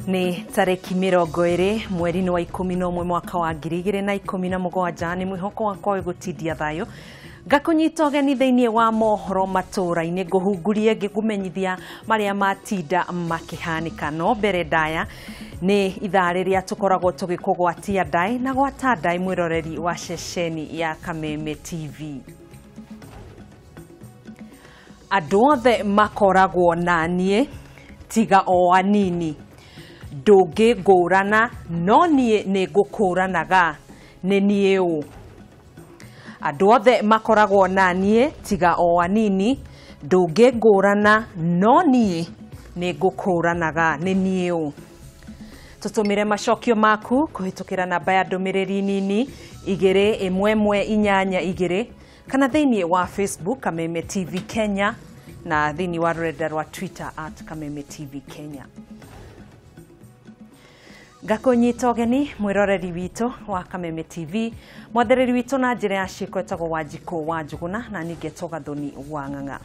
Nĩ tarĩki 20 mweri-inĩ wa 11 mwaka wa 2017. Nĩ mwĩhoko wakwa wĩgũtindia thayũ ngakũnyita ũgeni thĩinĩ wa mohoro matũra-inĩ, ngũhungurie ngĩkũmenyithia marĩa matinda makĩhanĩka. No mbere ndaya nĩ ithaa rĩrĩa tũkoragwo tũgĩkũgwatia ndaĩ na gwata ndaĩ, mwĩroreri wa ceceni ya Kameme TV. Andũ othe makoragwo na niĩ tiga o anini, ndũngĩngũrana no niĩ nĩ ngũkũranaga, nĩ niĩ ũ. Andũ othe makoragwo na niĩ tiga o anini, ndũngĩngũrana no niĩ nĩ ngũkũranaga, nĩ niĩ ũ. Tũtũmĩre macokio maku kũhĩtũkĩra namba ya ndũmĩrĩri nini 21182 kana thĩinĩ wa Facebook Kameme TV Kenya na thĩinĩ wa rũrenda rwa Twitter at Kameme TV Kenya. Ngakũnyita ũgeni mwĩroreri witũ wa Kameme TV, mwathereri witũ na njĩra ya ciĩko etagwo Wanjikũ wa Njũgũna na ningĩ etwo Gathoni wa Ng'ang'a.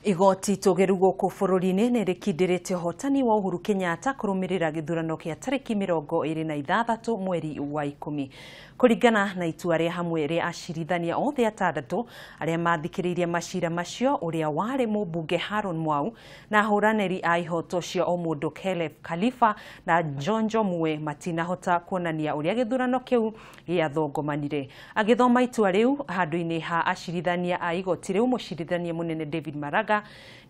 Igoti tũgĩru gũkũ bũrũri-inĩ nĩ rĩkindĩrĩte ũhotani wa Uhuru Kenyatta kũrũmĩrĩra gĩthurano kĩa tarĩki 26 mweri wa 10, kũringana na itua rĩa hamwe rĩa acirithania othe atandatũ arĩa mathikĩrĩirie macira macio, ũrĩa warĩ mũmbunge Haron Mwau na ahũranĩri a ihoto cia ũmũndũ Khelef Khalifa na Njonjo Mue matinahota kuonania ũrĩa gĩthurano kĩu gĩathongomanire. Agĩthoma itua rĩu handũ-inĩ ha acirithania a igoti rĩu, mũcirithania mũnene David Maraga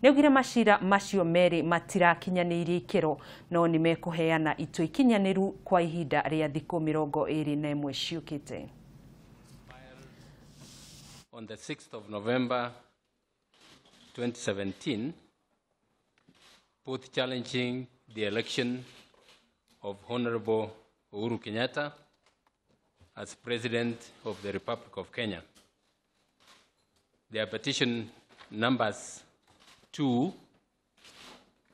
nĩaugire macira macio merĩ matirakinyanĩirie ikĩro no nĩ mekũheana itua ikinyanĩru kwa ihinda rĩa thikũ 21 ciũkĩte. On the 6th of November 2017, both challenging the election of Honorable Uhuru Kenyatta as President of the Republic of Kenya. Their petition numbers 2,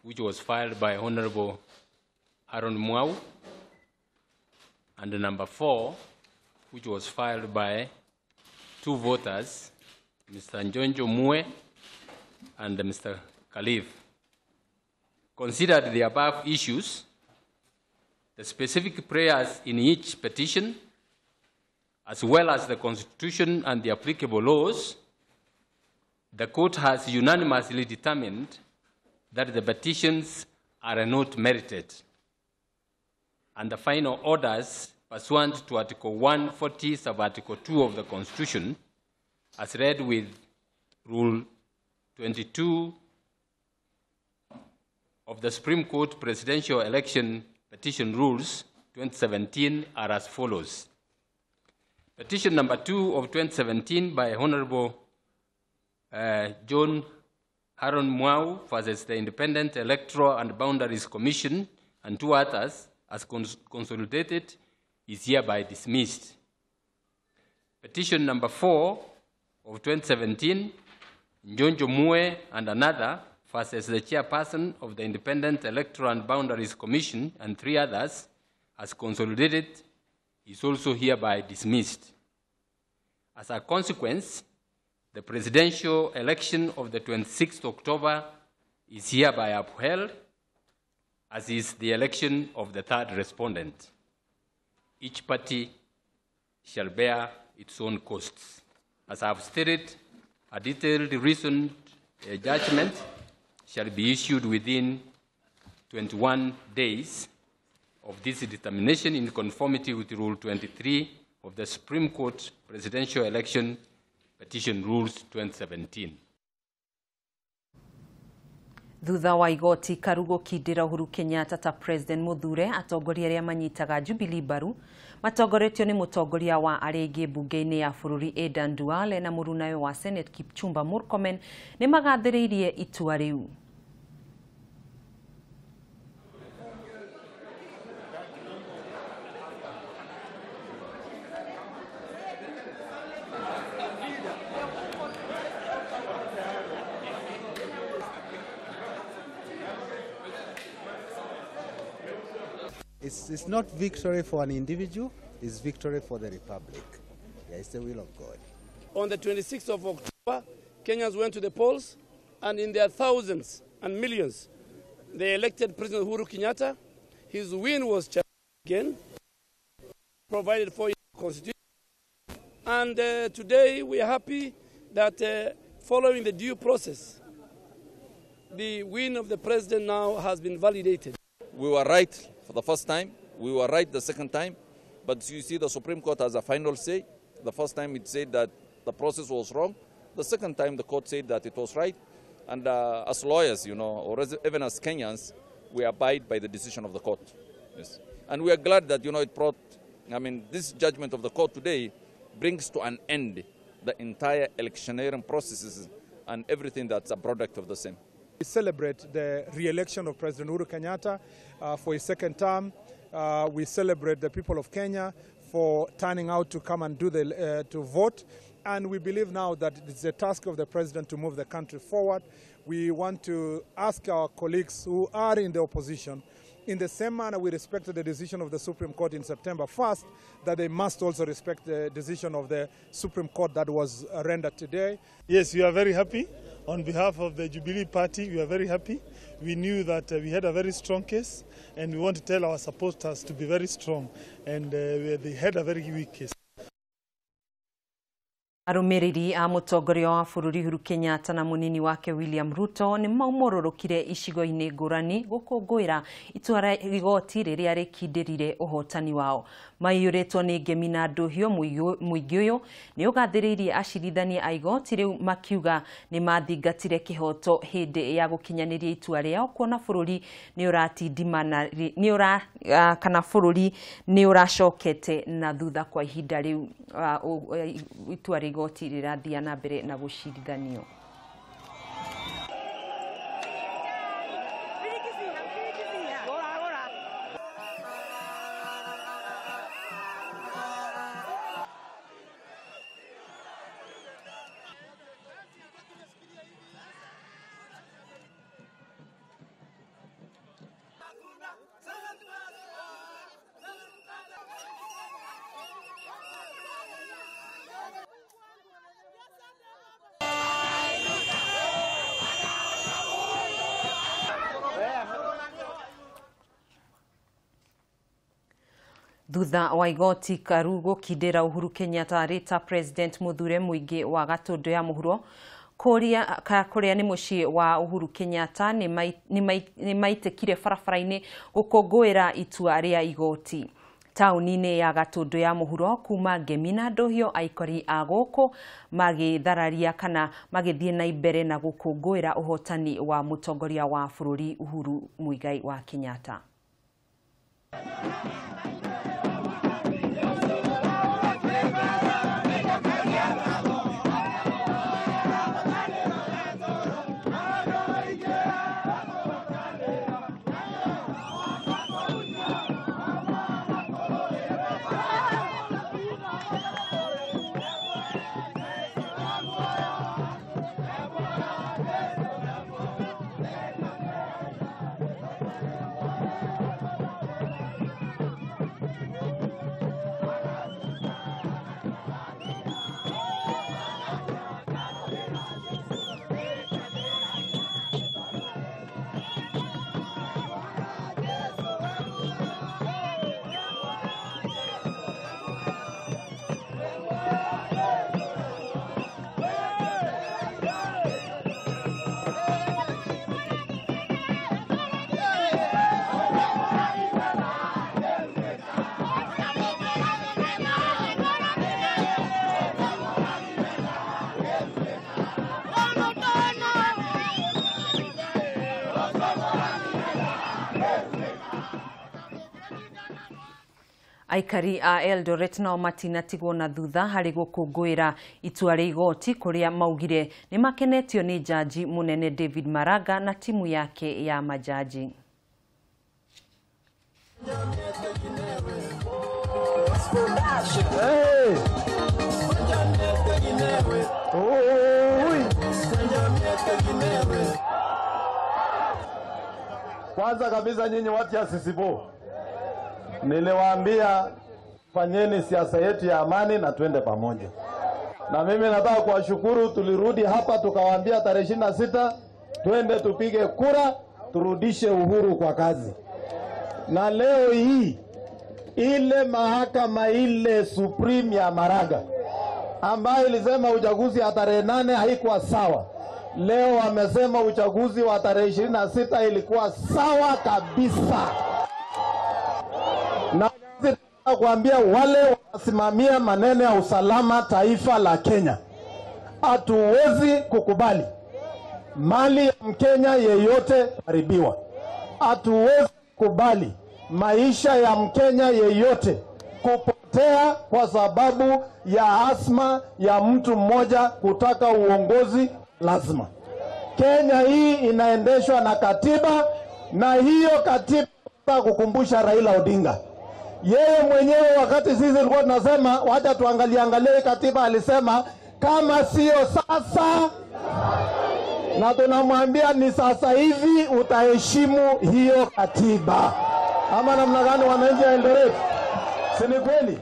which was filed by Honorable Aaron Mwau, and number 4, which was filed by 2 voters, Mr. Njonjo Mue and Mr. Khalif. Considered the above issues, the specific prayers in each petition, as well as the Constitution and the applicable laws, the court has unanimously determined that the petitions are not merited, and the final orders pursuant to Article 140, Sub-Article 2 of the Constitution, as read with Rule 22 of the Supreme Court Presidential Election Petition Rules 2017 are as follows. Petition number 2 of 2017 by Honorable John Haron Mwau versus the Independent Electoral and Boundaries Commission and 2 others, as consolidated, is hereby dismissed. Petition number 4 of 2017, Njonjo Mue and another versus the chairperson of the Independent Electoral and Boundaries Commission and 3 others, as consolidated, is also hereby dismissed. As a consequence, the presidential election of the 26th October is hereby upheld, as is the election of the third respondent. Each party shall bear its own costs. As I have stated, a detailed reasoned judgment shall be issued within 21 days of this determination in conformity with Rule 23 of the Supreme Court Presidential Election Petition Rules 2017. Thutha wa igoti karu gũkindĩra Uhuru Kenyatta ta President mũthure, atongoria arĩa manyitaga Jubilee mbaru matongoretio nĩ mũtongoria wa arĩa aingĩ mbunge-inĩ ya bũrũri Aden Duale na mũrunawe wa Senate Kipchumba Murkomen nĩ magathĩrĩirie itua rĩu. It's not victory for an individual, it's victory for the Republic. Yeah, it's the will of God. On the 26th of October, Kenyans went to the polls, and in their thousands and millions, They elected President Uhuru Kenyatta. His win was challenged again, provided for in the Constitution. And today we are happy that following the due process, the win of the president now has been validated. We were right for the first time. We were right the second time. But you see, the Supreme Court has a final say. The first time it said that the process was wrong. The second time the court said that it was right. And as lawyers, you know, or even as Kenyans, we abide by the decision of the court. Yes. And we are glad that, you know, it brought, I mean, this judgment of the court today brings to an end the entire electioneering processes and everything that's a product of the same. We celebrate the re-election of President Uhuru Kenyatta for his second term. We celebrate the people of Kenya for turning out to come and do the, to vote. And we believe now that it's the task of the president to move the country forward. We want to ask our colleagues who are in the opposition, in the same manner we respected the decision of the Supreme Court in September 1st, that they must also respect the decision of the Supreme Court that was rendered today. Yes, we are very happy. On behalf of the Jubilee Party, we are very happy. We knew that we had a very strong case, and we want to tell our supporters to be very strong, and they had a very weak case. Arũmĩrĩri a mũtongoria wa bũrũri Uhuru Kenyatta na mũnini wake William Ruto nĩ maumũrũrũkire icigo-inĩ ngũrani gũkũngũĩra itua rĩa igoti rĩrĩa rĩkindĩrire ũhotani wao. Maiyũrĩtwo nĩ ngemi na ndũhiũ, mũingĩ ũyũ nĩ ũgathĩrĩirie acirithania a igoti rĩu makiuga nĩ mathingatire kĩhoto hĩndĩ ya gũkinyanĩria itua rĩao, kuona bũrũri nĩ ũratindimana nĩ ũra kana bũrũri nĩ ũracokete na thutha kwa ihinda rĩu itua rĩa igoti rĩrathiĩ na mbere na gũcirithanio. Thutha wa igoti karu gũkindĩra Uhuru Kenyatta arĩ ta president mũthure mũingĩ wa Gatũndũ ya mũhuro kũrĩa nĩ mũciĩ wa Uhuru Kenyatta nĩ maitĩkire barabara-inĩ gũkũngũĩra itua rĩa igoti taũni-inĩ ya Gatũndũ ya mũhuro. Kuma ngemi na ndũhiũ, aikari a gũkũ magĩthararia kana magĩthiĩ na mbere na gũkũngũĩra ũhotani wa mũtongoria wa bũrũri Uhuru Muigai wa Kenyatta. Aikari a Eldoret nao matinatigwo na thutha harĩ gũkũngũĩra itua rĩa igoti kũrĩa maugire nĩ makenetio nĩ jaji mũnene David Maraga na timu yake ya majaji. Kwanza kabisa nyinyi watu ya Sisibo, niliwaambia fanyeni siasa yetu ya amani na twende pamoja. Na mimi nataka kuwashukuru, tulirudi hapa tukawaambia tarehe 26 twende tupige kura Turudishe Uhuru kwa kazi. Na leo hii ile mahakama ile Supreme ya Maraga ambayo ilisema uchaguzi wa tarehe 8 haikuwa sawa, leo wamesema uchaguzi wa tarehe 26 ilikuwa sawa kabisa. Na kuambia wale wanasimamia maneno ya usalama taifa la Kenya, hatuwezi kukubali mali ya Mkenya yeyote kuharibiwa. Hatuwezi kukubali maisha ya Mkenya yeyote kupotea kwa sababu ya asma ya mtu mmoja kutaka uongozi. Lazima Kenya hii inaendeshwa na katiba, na hiyo katiba kukumbusha Raila Odinga yeye mwenyewe, wakati sisi tulikuwa tunasema wacha tuangalie angalie katiba, alisema kama sio sasa, na tunamwambia ni sasa hivi utaheshimu hiyo katiba. Ama namna gani, wananchi wa Eldoret? Si ni kweli?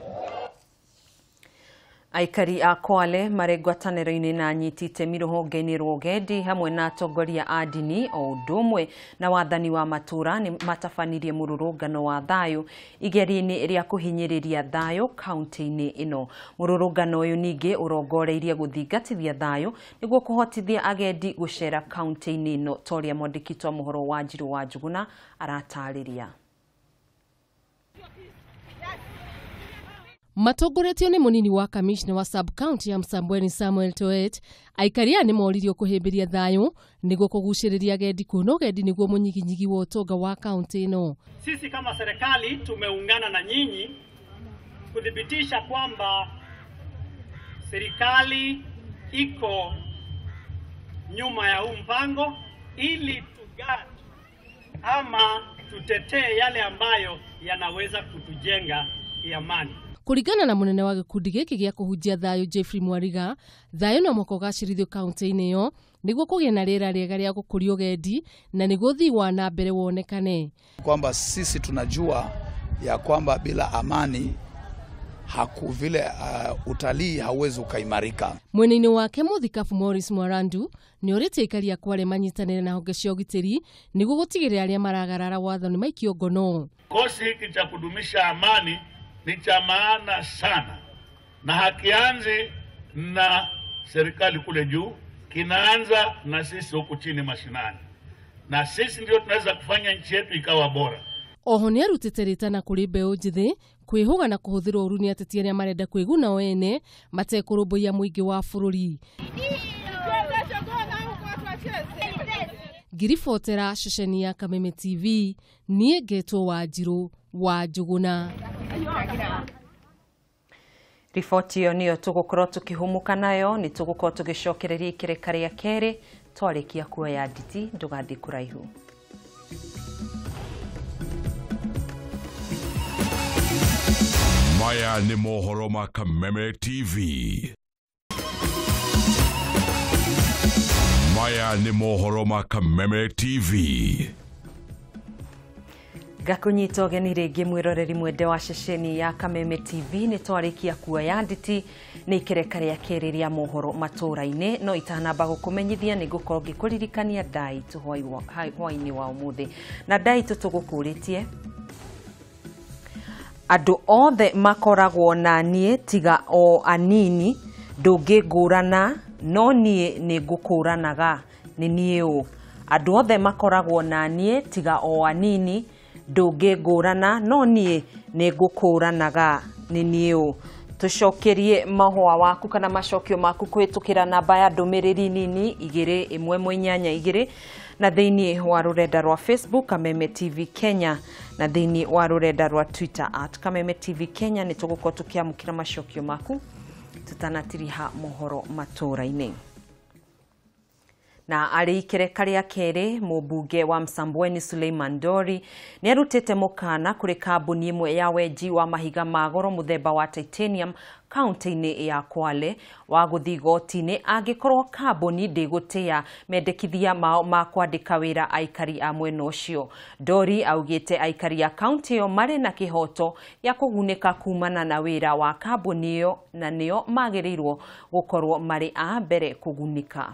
Aikari a Kwale marĩ ngwatanĩro-inĩ na anyiti itemi rũhonge-inĩ rwa ũgendi hamwe na atongoria a ndini o ũndũ ũmwe na wathani wa matũũra nĩ matabanirie mũrũrũngano wa thayũ igeria-inĩ rĩa kũhinyĩrĩria thayũ kaunti-inĩ ĩno. Mũrũrũngano ũyũ ningĩ ũrongoreirie gũthingatithia thayũ nĩguo kũhotithia agendi gũcera kaunti-inĩ ĩno ta ũrĩa mwandĩki witũ wa mohoro Wanjirũ wa Njũgũna aratarĩria. Matongoretio nĩ mũnini wa kamishna wa sub county ya Msambweni Samuel Toet, aikari aya nĩ moririo kũhĩmbĩria thayũ nĩguo kũgucĩrĩria agendi kuona ũgendi nĩguo mũnyiginyigi wa ũtonga wa kaunti ĩno. Sisi kama serikali tumeungana na nyinyi kuthibitisha kwamba serikali iko nyuma ya huu mpango ili tugati ama tutetee yale ambayo yanaweza kutujenga amani. Kũringana na mũnene wa gĩkundi gĩkĩ gĩa kũhunjia thayũ Jeffrey Mwariga, thayũ no mũhaka ũgacĩrithio kaunti-inĩ ĩyo nĩguo kũgĩe na rĩera rĩega rĩa gũkũria ũgendi na nĩguo ũthii wa na mbere wonekane. Kwamba sisi tunajua ya kwamba bila amani hakuvile utalii hauwezi ukaimarika. Mwena-inĩ wake mũthikabu Morris Mwarandu nĩ orĩtie aikari a Kwale manyitanĩre na honge cia ũgitĩri nĩguo gũtigĩrĩra arĩa maragarara watho nĩ maikio ngono. Kikosi hiki cha kudumisha amani ni cha maana sana, na hakianzi na serikali kule juu, kinaanza na sisi huku chini mashinani, na sisi ndio tunaweza kufanya nchi yetu ikawa bora. Oho nĩ arutĩte rĩtana kũrĩ mbeũ njĩthĩ kwĩhũga na kũhũthĩrwo ũru nĩ ateti arĩa marenda kwĩguna o ene matekũrũmbũiya mũingĩ wa bũrũri. Ngiribotera ceceni ya Kameme TV, niĩ ngetwo Wanjirũ wa Njũgũna. Riboti ĩyo nĩyo tũgũkorwo tũkĩhũmũka nayo, nĩ tũgũkorwo tũgĩcokereria ikereka rĩa kerĩ twarĩkia kuoya nditi. Ndũgathiĩ kũraihu. Maya nĩ mohoro ma Kameme TV. Maya nĩ mohoro ma Kameme TV. Ngakunyita ũgeni rĩngĩ mwĩroreri mwende wa ceceni ya Kameme TV. Nĩ twarĩkia kuoya nditi nĩ ikereka rĩa kerĩ rĩa mohoro matũũra-inĩ, no itanamba gũkũmenyithia nĩ ngũkorwo ngĩkũririkania ndai tũ hwaĩ-inĩ wa ũmũthĩ. Na ndai tũ tũgũkũrĩtie andũ othe makoragwo na niĩ tiga o anini, ndũngĩngũrana no niĩ nĩ ngũkũranaga nĩ niĩ ũ. Andũ othe makoragwo na niĩ tiga o anini, ndũngĩngũrana no niĩ nĩ ngũkũranaga nĩ niĩ ũ. Tũcokerie mahũa waku kana macokio maku kũhĩtũkĩra namba ya ndũmĩrĩri nini 21882 na thĩinĩ wa rũrenda rwa Facebook Kameme TV Kenya na thĩinĩ wa rũrenda rwa Twitter at Kameme TV Kenya. Nĩ tũgũkorwo tũkĩamũkĩra macokio maku tũtanatiriha mohoro matũũra-inĩ. Na arĩ ikereka rĩa kerĩ, mũmbunge wa Msambweni Suleiman Dori nĩ arutĩte mũkana kũrĩ kambuni ĩmwe ya wenji wa mahiga ma goro mũthemba wa titanium kaunti-inĩ ya Kwale wa gũthiĩ igoti-inĩ angĩkorwo kambuni ndĩgũtĩa mendekithia mao ma kwandĩka wĩra aikari a mwena ũcio. Dori augĩte aikari a kaunti ĩyo marĩ na kĩhoto gĩa kũgunĩka kumana na wĩra wa kambuni ĩyo na nĩo magĩrĩirwo gũkorwo marĩ a mbere kũgunĩka.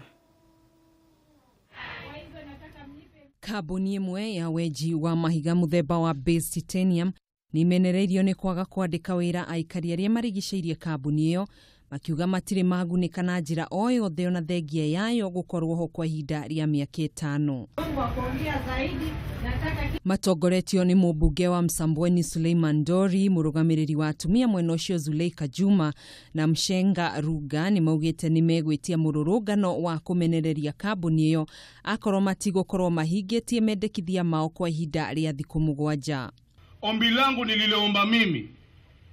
Kambuni ĩmwe ya wenji wa mahiga mũthemba wa base titanium nĩmenereirio nĩ kwaga kwandĩka wĩra aikari arĩa marigicĩirie kambuni ĩyo, makiuga matirĩ magunĩka na njĩra o yothe ona thengia yayo gũkorwo ho kwa ihinda rĩa mĩaka 5. Matongoretio nĩ mũmbunge wa Msambweni Suleiman Dori, mũrũgamĩrĩri wa atumia mwena ũcio Zuleika Juma na Mshenga Ruga nĩ maugĩte nĩ megwĩtia mũrũrũngano wa kũmenereria kambuni ĩyo akorwo matigũkorwo mahingĩtie mendekithia mao kwa ihinda rĩa thikũ 7. Ombi langu nililoomba mimi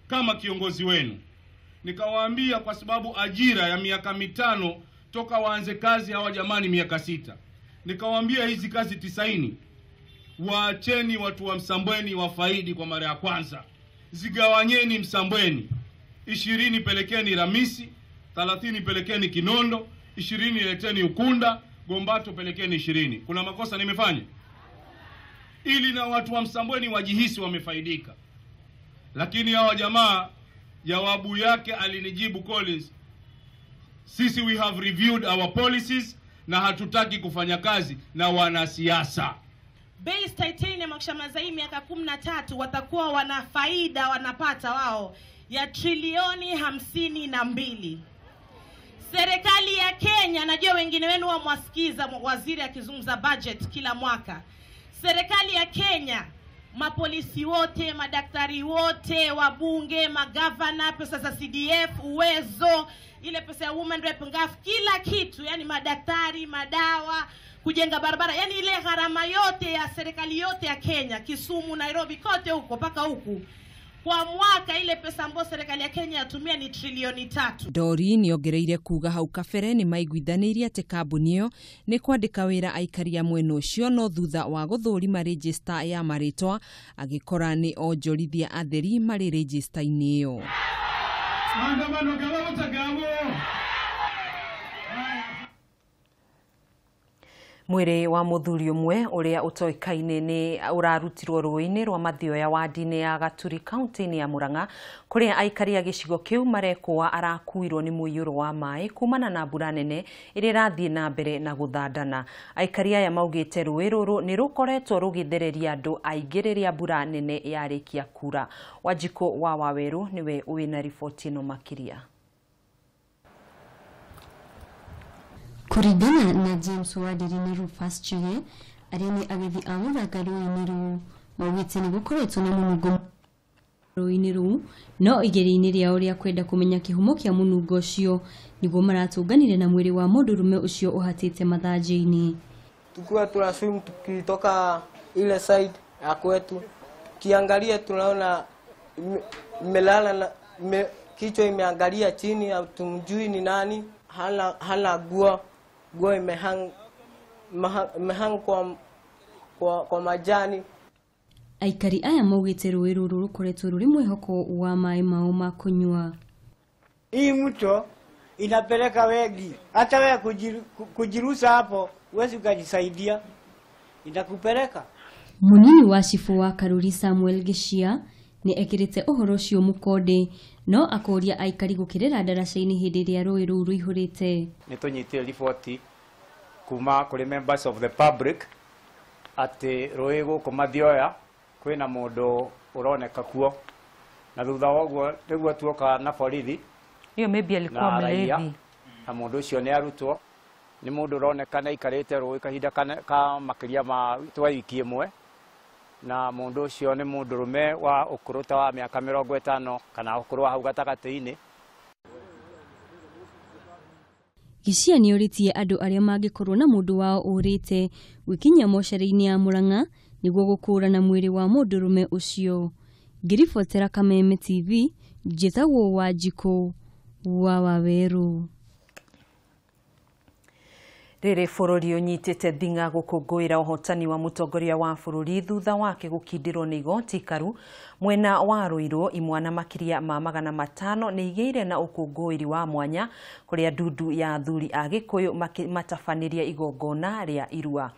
kama kiongozi wenu, nikawaambia kwa sababu ajira ya miaka 5 toka waanze kazi hawa jamani miaka 6, nikawaambia hizi kazi 90 waacheni watu wa Msambweni wafaidi kwa mara ya kwanza. Zigawanyeni Msambweni, 20 pelekeni Ramisi, 30 pelekeni Kinondo, 20 leteni Ukunda, Gombato pelekeni 20. Kuna makosa nimefanya? Ili na watu wa Msambweni wajihisi wamefaidika. Lakini hawa jamaa jawabu yake alinijibu Collins, sisi we have reviewed our policies na hatutaki kufanya kazi na wanasiasa. Base Titanium wakishamaliza hii miaka 13 watakuwa wana faida wanapata wao ya trilioni 52. Serikali ya Kenya, najua wengine wenu wamwasikiza waziri akizungumza budget kila mwaka. Serikali ya Kenya, mapolisi wote, madaktari wote, wabunge, magavana, pesa za CDF, uwezo, ile pesa ya women rep ngaf, kila kitu, yani madaktari, madawa, kujenga barabara, yani ile gharama yote ya serikali yote ya Kenya, Kisumu, Nairobi, kote huko mpaka huku, kwa mwaka ile pesa ambayo serikali ya Kenya yatumia ni trilioni 3. Dori niongereire kuga hau kabere ni maiguithanirie ati kambuni ĩyo nĩ kwandĩka wĩra aikari a mwena ũcio, no thutha wa gũthũrima rejista ya marĩtwa agĩkora nĩ onjorithia atheri marĩ rejista-inĩ ĩyo. Mwĩrĩ wa mũthuri ũmwe ũrĩa ũtoĩkaine nĩ ũrarutirwo rũĩ-inĩ rwa Mathioya wadi-inĩ ya Gaturi kaunti-inĩ ya Murang'a kũrĩa aikari a gĩcigo kĩu marekũa arakuirwo nĩ mũiyũro wa maĩ kumana na mbura nene ĩrĩa ĩrathiĩ na mbere na gũthandana. Aikari aya maugĩte rũĩ rũrũ nĩ rũkoretwo rũgĩthereria andũ aingĩ rĩrĩa mbura nene yarĩkia kura. Wanjikũ wa Wawerũ nĩwe wĩna riboti ĩno makĩria. Kũringana na James Wadiri na Rufus Chege arĩa nĩ agethi a mũthanga rũĩ-inĩ rũu maugĩte nĩ gũkoretwo na mũnungo rũĩ-inĩ rũu, no igeria-inĩ rĩao rĩa kwenda kũmenya kĩhumo kĩa mũnungo ũcio nĩguo maratũnganire na mwĩrĩ wa mũndũrũme ũcio ũhatĩte mathanjĩ-inĩ. Tukiwa tuna swim tukitoka ile side ya kwetu, kiangalia tunaona imelala na kichwa imeangalia chini, hatumjui ni nani, hana guo imehang kwa majani. Aikari aya maugĩte rũĩ rũrũ rũkoretwo rũrĩ mwĩhoko wa maĩ mao ma kũnyua. Hii mto inapeleka wengi, hata wewe kujirusa hapo huwezi ukajisaidia, inakupeleka. Munini wa cibũ wa Karuri Samuel Gĩchia nĩ ekĩrĩte ũhoro ũcio mũkonde, no akoria aikari gũkĩrĩra ndaraca-inĩ hĩndĩ ĩrĩa rũĩ rũu rũihũrĩte. Nĩ tũnyitire riboti kuma kũrĩ members of the public atĩ rũĩ gũkũ Mathioya kwĩna mũndũ ũroneka kuo, na thutha wa ũguo nĩguo tuoka na borithi. Hiyo maybe alikuwa mlevi. Na mũndũ ũcio nĩ arutwo, nĩ mũndũ ũroneka nĩ aikarĩte rũĩ kahinda ka makĩria ma twa wiki ĩmwe, na mũndũ ũcio nĩ mũndũrũme wa ũkũrũ ta wa mĩaka 50 kana ũkũrũ wa hau gatagatĩ-inĩ. Gĩchia nĩorĩtie andũ arĩa mangĩkorwo na mũndũ wao ũrĩte gwĩkinyia mocarĩ-inĩ ya Murang'a nĩguo gũkũũrana mwĩrĩ wa mũndũrũme ũcio. Ngĩribotera Kameme TV, njĩtagwo Wanjikũ wa Wawerũ. Rĩrĩ bũrũri ũnyitĩte thing'a gũkũngũĩra ũhotani wa mũtongoria wa bũrũri thutha wake gũkindĩrwo nĩ igoti ikaru mwena wa Ruiru. Imwana makĩria ma 500 nĩ igĩire na ũkũngũĩri wa mwanya kũrĩa ndundu ya athuri a Gĩkũyũ matabanĩria igongona rĩa irua.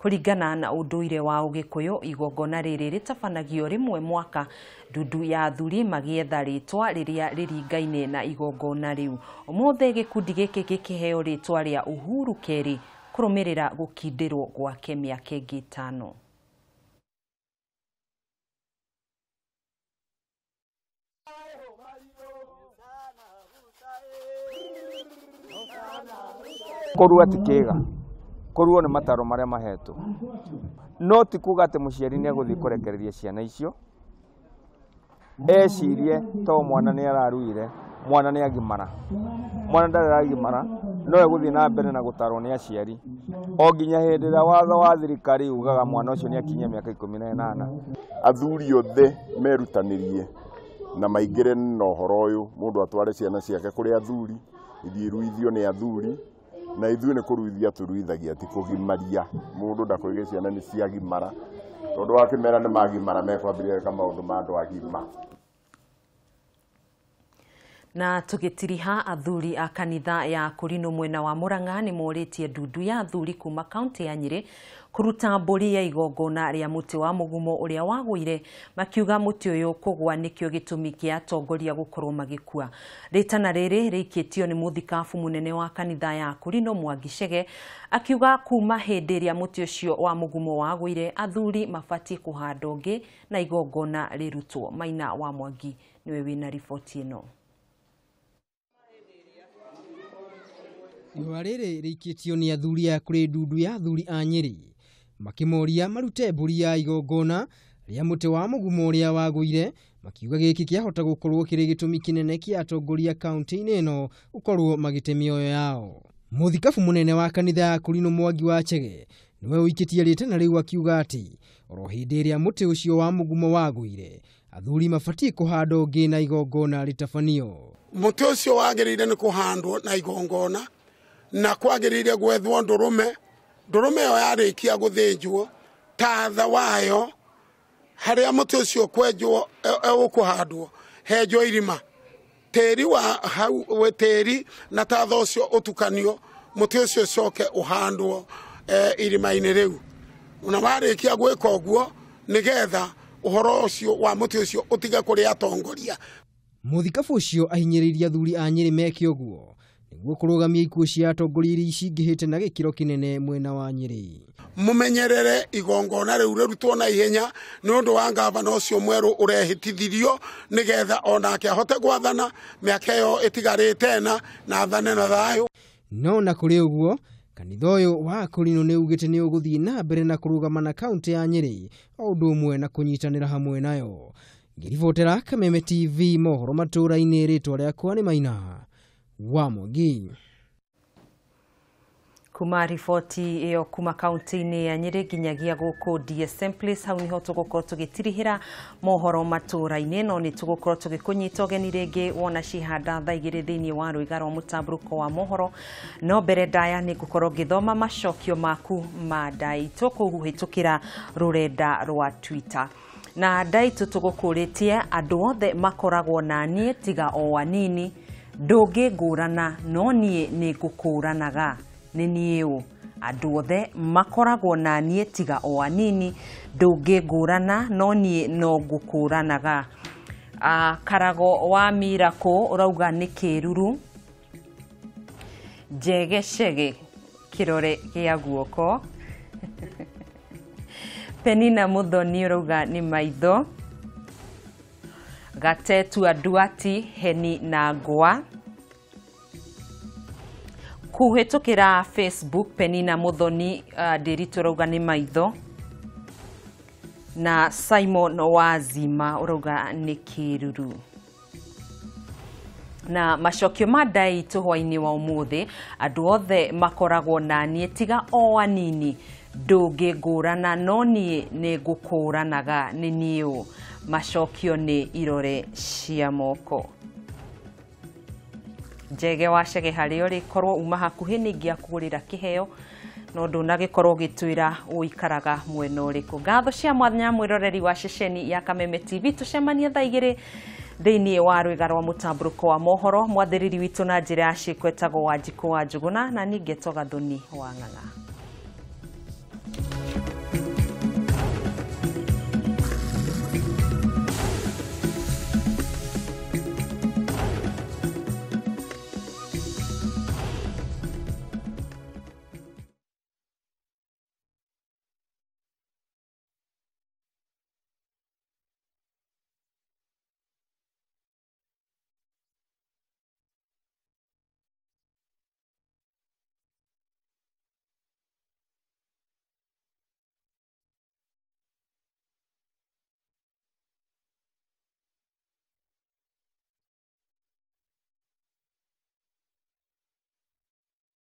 Kũringana na ũndũire wa Ũgĩkũyũ, igongona rĩrĩ rĩtabanagio rĩmwe mwaka, ndundu ya athuri magĩetha rĩtwa rĩrĩa rĩringaine na igongona rĩu. Ũmũthĩ gĩkundi gĩkĩ gĩkĩheo rĩtwa rĩa Uhuru Kerĩ kũrũmĩrĩra gũkindĩrwo gwake mĩaka ĩngĩ 5. Kũrua ti kĩga, kũrua nĩ mataro marĩa mahetwo, no ti kuga atĩ mũciari nĩ egũthiĩ kũrekereria ciana icio ecirie to mwana nĩ araruire, mwana nĩ agimara, mwana ndarĩ aragimara, no egũthiĩ na mbere na gũtarwo nĩ aciari o nginya hĩndĩ ĩrĩa watho wa thirikari ugaga mwana ũcio nĩ akinyia mĩaka 18. Athuri othe merutanĩrie na maingĩre na ũhoro ũyũ, mũndũ atware ciana ciake kũrĩ athuri, ithiĩ iruithio nĩ athuri, na ithuĩ nĩ kũruithia tũruithagia, ti kũgimaria. Mũndũ ndakoige ciana nĩ ciagimara, tondũ wakĩmera nĩ magimara mekwambĩrĩria gwĩka maũndũ ma andũ agima. Na tugitiriha athuri a kanitha ya Kũrinũ mwena wa Murang'a nĩ morĩtie ndundu ya athuri kuma kaunti ya Nyĩrĩ kũruta mbũri ya igongona rĩa mũtĩ wa mũgumo ũrĩa wagũire, makiuga mũtĩ ũyũ kũgwa nĩkĩo gĩtũmi kĩa atongoria gũkorwo magĩkua. Rĩtana rĩrĩ rĩikĩtio nĩ mũthikabu mũnene wa kanitha ya Kũrinũ Mwangi Chege, akiuga kuma hĩndĩ ĩrĩa mũtĩ ũcio wa mũgumo wagũire athuri mabatiĩ kũhanda ũngĩ na igongona rĩrutwo. Maina wa Mwangi nĩwe wĩna riboti ĩno. Ihũa rĩrĩ rĩikĩtio nĩ athuri a kũrĩ ndundu ya athuri a Nyĩrĩ makĩmoria marute mbũri ya igongona rĩa mũtĩ wa mũgumo ũrĩa wagũire, makiuga gĩkĩ kĩahota gũkorwo kĩrĩ gĩtũmi kĩnene kĩa atongoria kaunti-inĩ ĩno gũkorwo magĩte mĩoyo yao. Mũthikabu mũnene wa kanitha ya Kũrinũ Mwangi wa Chege nĩwe ũikĩtie rĩtana rĩu, akiuga atĩ oro hĩndĩ ĩrĩa mũtĩ ũcio wa mũgumo wagũire athuri mabatiĩ kũhanda ũngĩ na igongona rĩtabanio. Mũtĩ ũcio wagĩrĩire nĩ kũhandwo na igongona na kwagĩrĩire gwethwo ndũrũme, ndũrũme ĩyo yarĩkia gũthĩnjwo tatha wayo harĩa mũtĩ ũcio kwenjwo ũkũhandwo henjwo irima, tĩri wa hau tĩri na tatha ũcio ũtukanio, mũtĩ ũcio ũcoke ũhandwo irima-inĩ rĩu. Na warĩkia gwĩka ũguo nĩgetha ũhoro ũcio wa mũtĩ ũcio ũtige kũrĩ atongoria. Mũthikabu ũcio ahinyĩrĩirie athuri a Nyĩrĩ meke ũguo nĩguo kũrũgamia ikuũ cia atongoria iria cingĩhĩte na gĩkĩro kĩnene mwena wa Nyĩrĩ. Mũmenyerere igongona rĩu rĩrutwo na ihenya nĩ ũndũ wa ngavana ũcio mwerũ ũrehĩtithirio nĩgetha onake ahote gwathana mĩaka ĩyo ĩtigarĩte ĩna na athane na thayũ. No na kũrĩ ũguo kanitha ũyũ wa Kũrinũ nĩ ugĩte nĩ ũgũthiĩ na mbere na kũrũgama na kaunti ya Nyĩrĩ o ũndũ ũmwe na kũnyitanĩra hamwe nayo. Ngĩribotera Kameme TV mohoro matũũra-inĩ, rĩtwa rĩakwa nĩ Maina wa Mwangi. Kuma riboti ĩyo kuma kaunti-inĩ ya Nyĩrĩ nginyagia gũkũ DSM Place, hau niho tũgũkorwo tũgĩtirihĩra mohoro matũũra-inĩ, no nĩ tũgũkorwo tũgĩkũnyita ũgeni rĩngĩ wona cihanda thaa 2 thĩinĩ wa rwĩga rwa mũtambũrũko wa mohoro. No mbere ndaya nĩ ngũkorwo ngĩthoma macokio maku ma ndaitũ kũhĩtũkĩra rũrenda rwa Twitter. Na ndaitũ tũgũkũrĩtie andũ othe makoragwo na niĩ tiga o anini, ndũngĩngũrana no niĩ nĩ ngũkũranaga nĩ niĩ ũ. Andũ othe makoragwo na niĩ tiga o anini, ndũngĩngũrana no niĩ no ngũkũranaga. Karago wa Miracle ũrauga nĩ kĩruru. Njegecege kĩrore gĩa guoko. Penina Muthoni ũrauga nĩ maitho. Gatetu Aduati heni na ngwa. Kũhĩtũkĩra Facebook Penina Muthoni Ndiritu ũrauga nĩ maitho, na Simon Wazima ũrauga nĩ kĩruru. Na macokio ma ndaitũ hwainĩ wa ũmũthĩ, andũ othe makoragwo na niĩ tiga o anini, ndũngĩngũrana no niĩ nĩ ngũkũranaga nĩ niĩ ũ. Macokio nĩ irore cia moko. Njege wa Chege harĩa ũrĩ, korwo uma hakuhĩ nĩ ingĩakũgũrĩra kĩheo, no ndũnagĩkorwo ũgĩtwĩra ũikaraga mwena ũrĩkũ. Ngatho cia mwanya mwĩroreri wa ceceni ya Kameme TV, tũcemanie thaa 2 thĩinĩ wa rwĩga rwa mũtambũrũko wa mohoro. Mwathĩrĩri witũ na njĩra ya ciĩko etagwo Wanjikũ wa Njũgũna, na niĩ ngetwo Gathoni wa Ng'ang'a.